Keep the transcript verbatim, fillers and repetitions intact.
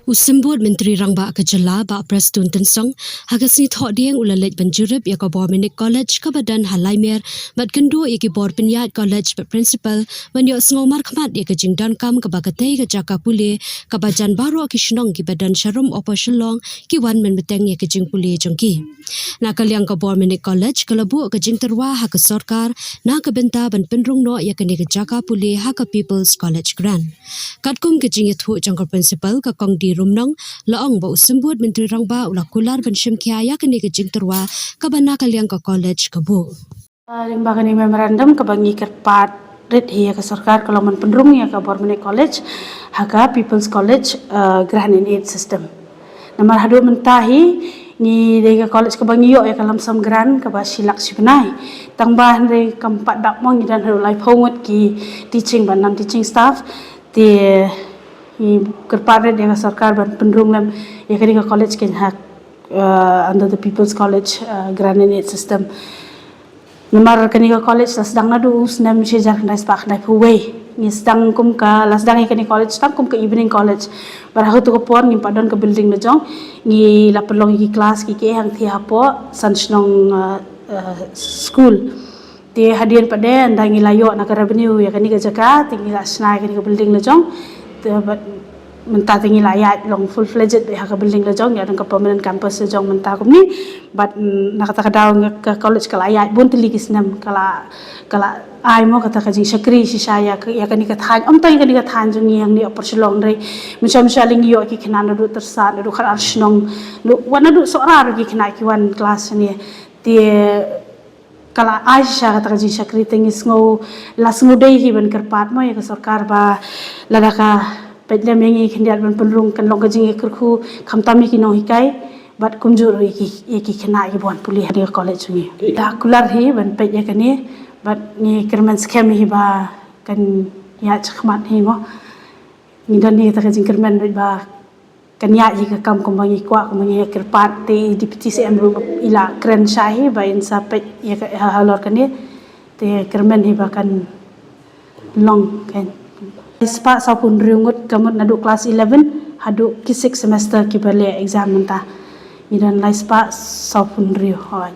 U Symbud Myntri Rangbah ka Jylla, Bah Prestone Tynsong, ha ka sngi Thohdieng u la leit ban jurip ïa ka Bormanic College kaba don ha Laimer, bad kynduh ïa ki bor pynïaid college bad principal ban ïohsngew markhmat ïa ka jingdonkam kaba katei ka jaka pule kaba jan baroh ki shnong kiba don sharum Upper Shillong ki wan mynbteng ïa ka jingpule jong ki. Na ka liang ka Bormanic College ka la buh ka jingtyrwa ha ka sorkar na ka bynta ban pynrung noh ïa kane ka jaka pule ha ka People's College Grant. Katkum ka jingïathuh jong ka principal, ka Kong D Rumnong, la ong ba u Symbud Myntri Rangbah u la kular ban shim khia ïa kane ka jingtyrwa kaba na ka liang ka college ka buh. Lyngba kane memorandum kaba ngi kyrpad rit hi ïa ka sorkar ka long ban pynrung ïa ka Bormanic College ha ka People's College, uh, Grant and Aid System. Namar haduh mynta hi ngi dei ka college kaba ngi ïoh ïa ka lump sum grant kaba shi lak shi bnai. Tang ba hynrei kam pat dap mo, ngi don haduh laiphew ngut ki teaching bad non teaching staff. Te ngi kyrpad rit ïa ka sorkar ban pynrung lem ïa kane ka college kein ha, uh, under the People's College, uh, Grant and Aid System. Namar kane ka college la sdang naduh u snem shi hajar khyndai spah khyndai phew wei. Ngi sdang kum ka, la sdang ïa kane college tang kum ka evening college. Bad ha kato ka por ngim pat don ka building la jong. Ngi la pynlong ïa ki class ki ki hangtei hapoh san shnong, uh, uh, school. Te hadien pat de ynda ngi la ïoh na ka revenue ïa kane ka jaka, te ngi la shna ïa kane ka building la jong. Te bad mynta te ngi la ïaid long full fledged beit ha ka building la jong, ïa don ka permanent campus la jong mynta kumne. Bad, mm, na kata ka daw nga ka college ka la ïaid bun tylli ki snem, ka la, ka la ai mo kata ka jingshakri shisha ïa ka, ïa kane ka thaiñ, ym tang ïa kane ka thaiñ jong ngi hangne Upper Shillong, hynrei mynshuwa mynshuwa lei ngi ïoh ki khynnah naduh Tyrsad, naduh Khatar Shnong, naduh, wat naduh Sohra ruh ki khynnah ki wan class hangne. Te ka la ai shisha kata ka jingshakri, te ngi sngew, la sngew dei hi ban kyrpad mo ïa ka sorkar ba lada ka peit lem ïa ngi khyndiat ban pynrung, kan long ka jingïakyrkhu khamtam ïa ki nonghikai bad kumjuh ruh ïa ki, ïa ki khynnah kiba wan pule ha kane ka college jong ngi. La kular hi ban peit ïa kane bad ngi kyrmen skhem hi ba kan ïaid shakhmat hi mo. Ngi don hi kata ka jingkyrmen bad ba kan ïaid hi ka kam kumba ngi kwah, kumba ngi kyrpad. Te i Deputy C M ruh i la kren shai hi ba in sa peit ïa ka, ha, halor kane. Te kyrmen hi ba kan long kan. Lai spah sawphew hynriew ngut ka mut naduh class eleven haduh ki six semester kiba leh exam mynta. Ngi don lai spah sawphew hynriew, hooid.